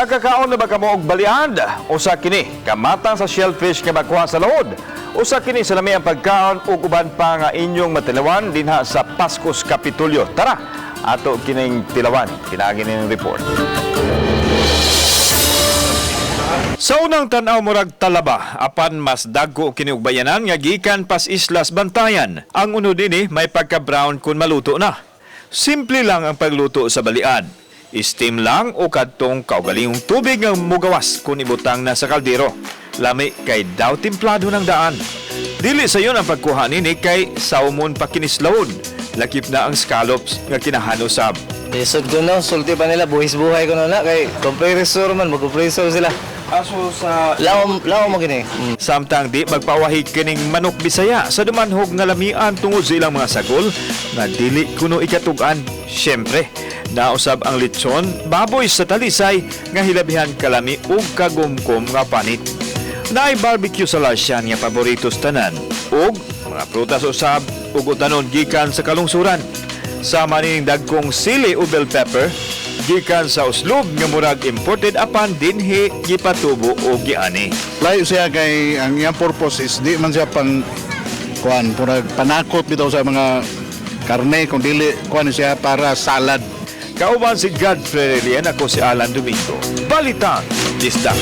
Nakakaon na ba kamo og baliad? Usa kini kamatang sa shellfish nga makuha sa laod. Usa kini sa lamiang pagkaon ug uban pa nga inyong matilawan dinha sa Pascos, Kapitolyo. Tara, ato kining tilawan. Pinaagi ning report. Sa unang tan-aw, murag talaba, apan mas dagko kini og bayanan nga gikan pas Islas Bantayan. Ang unod nini may pagka-brown kun maluto na. Simple lang ang pagluto sa baliad. Steam lang o kadtong kaugalingong tubig ang mugawas kung ibutang na sa kaldero. Lami kay daw timplado ng daan. Dili sayon ang pagkuha nini kay saumon pa kini sa laod. Lakip na ang scallops nga kinahan usab. Lisod ko no, sulti pa nila, buhis buhay ko no na, kay compressor man, mag-compressor sila. Aso sa Lawom, lawom mo gini. Samtang di magpawahi kining manok Bisaya sa dumanhog nga lamian tungod sa ilang mga sagol nga dili kuno ikatug-an. Siyempre, nausab ang litson, baboy sa Talisay nga hilabihan kalami ug kagumkom nga panit. Naay barbecue sa Larsian nga paborito sa tanan ug mga prutas usab ug utanon gikan sa kalungsuran. Sama nining dagkong sili o bell pepper gikan sa Oslob nga murag imported apan dinhi gipatubo o giani. Layo siya kay ang iyang purpose is di man siya pang kuan, purag panakot bitaw sa mga karne, kung dili kuan siya para salad. Kauban si Godfrey Relian, ako si Alan Domingo. Balitang Bisdak.